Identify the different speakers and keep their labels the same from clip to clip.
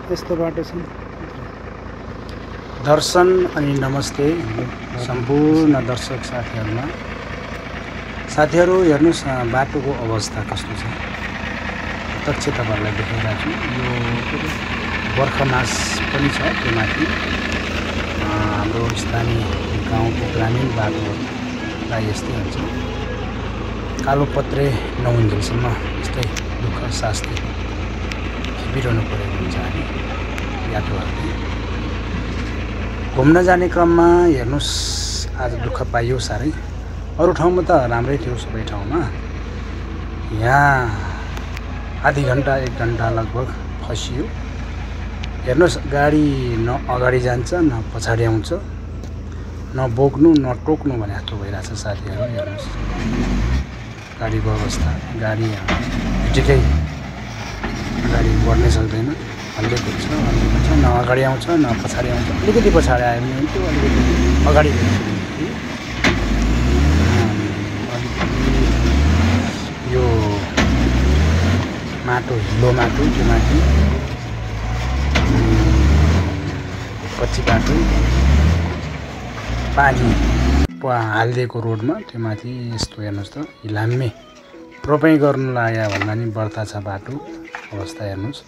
Speaker 1: यस्तो बाटो छ।
Speaker 2: दर्शन अनि नमस्ते सम्पूर्ण दर्शक साथीहरुमा। साथीहरु हेर्नुस् बाटोको अवस्था कस्तो छ। प्रत्यक्ष तपाईहरुलाई देखाइराछु। यो बर्खमास पनि छ त्यो माथि हाम्रो स्थानीय गाउँको ग्रामीण बाटोलाई यस्तै हुन्छ। कालोपत्रे नहुन्जेलसम्म यस्तै दुःख शास्ति खेपिरहनु परेको हुन्छ हामी यात्रुहरूले। घुम्न जाने क्रममा हेर्नुस् आज दुःख पाइयो साह्रै। अरु ठाउँमा त राम्रै थियो सबै ठाउँमा। यहाँ आधी घण्टा 1 घण्टा लगभग फसियो। हेर्नुस् गाडी न अगाडि जान्छ न पछाडि आउँछ, न बोक्नु न टोक्नु भने जस्तो भइरहेछ साथीहरु। हेर्नुस् गाडीको अवस्था। गाडी ठिकै अगाडि बढ्नै सक्दैन। हल्लेको छ न अगाडि आउँछ न पछाडि आउँछ। अलिकति पछाडि आयो भने हुन्थ्यो, अलिकति अगाडि यो माटो हिलो माटो त्यो माथि पछि बाटो पानी हालिदिएको रोडमा त्यो माथि यस्तो हेर्नुस् त हिलाम्मे रोपाइँ गर्नु लाग्यो भन्दा नि बढ्ता छ बाटो अवस्था हेर्नुस्।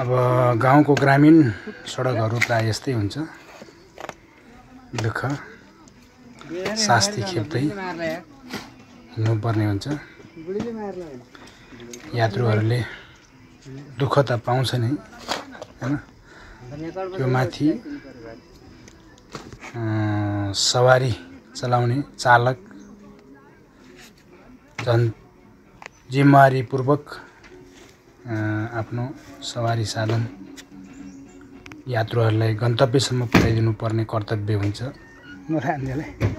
Speaker 2: अब गाउँको ग्रामीण सडकहरू प्राय यस्तै हुन्छ। दुःख शास्ति खेप्दै हिँड्नुपर्ने हुन्छ। यात्रुहरूले दुःख त पाउँछ नै हैन। त्यो माथि सवारी चलाउने चालक झन् जिम्मेवारीपूर्वक आफ्नो सवारी साधन यात्रुहरूलाई गन्तव्यसम्म पुर्याइदिनु पर्ने कर्तव्य हुन्छ।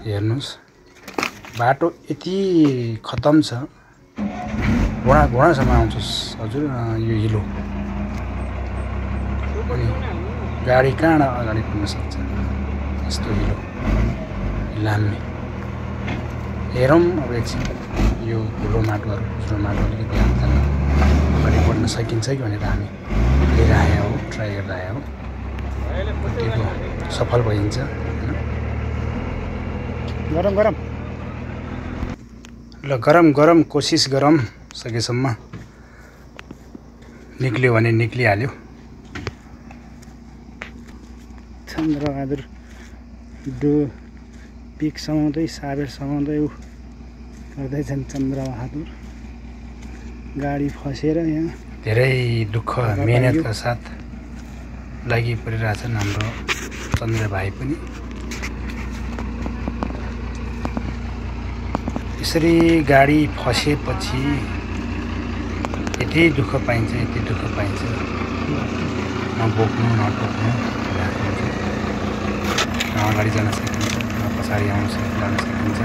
Speaker 2: हेर्नुस् बाटो यति खतम छ। घोडासम्म आउँछ हजुर यो हिलो। अनि गाडी कहाँ अगाडि पुग्न सक्छ यस्तो हिलो हिलाम्मे। हेरौँ अब एकछिन यो धुलो माटोहरू अलिकति हाल्छन् अगाडि बढ्न सकिन्छ कि भनेर हामी हेरिरहेको हो, ट्राई गरिरहेको हो। कतिको सफल भइन्छ।
Speaker 1: गरम गरम
Speaker 2: ल गरम गरम कोसिस गरौँ सकेसम्म। निक्ल्यो भने निक्लिहाल्यो।
Speaker 1: चन्द्रबहादुर पिक समाउँदै साबेर समाउँदै गर्दैछन् चन्द्रबहादुर। गाडी फसेर यहाँ
Speaker 2: धेरै दुःख मेहनतका साथ लागि परिरहेछन् हाम्रो चन्द्र भाइ पनि। यसरी गाडी फसेपछि यति दुःख पाइन्छ, यति दुःख पाइन्छ। नबोक्नु नटोक्नु न अगाडि जान सकिन्छ न पछाडि जान सकिन्छ।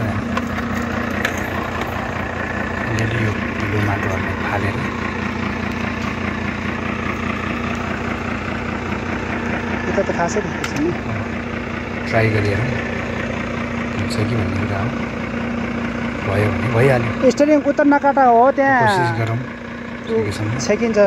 Speaker 2: अलिअलि यो ठुलो माटोहरूलाई फालेर
Speaker 1: यता त खासै देख्दैछ नि।
Speaker 2: ट्राई गरेर हुन्छ कि भन्ने कुरा हो। भयो भने भइहाल्यो।
Speaker 1: स्टेडियम उता नकाटा हो त्यहाँ
Speaker 2: कोसिस गरौँ सकेसम्म।
Speaker 1: सकिन्छ।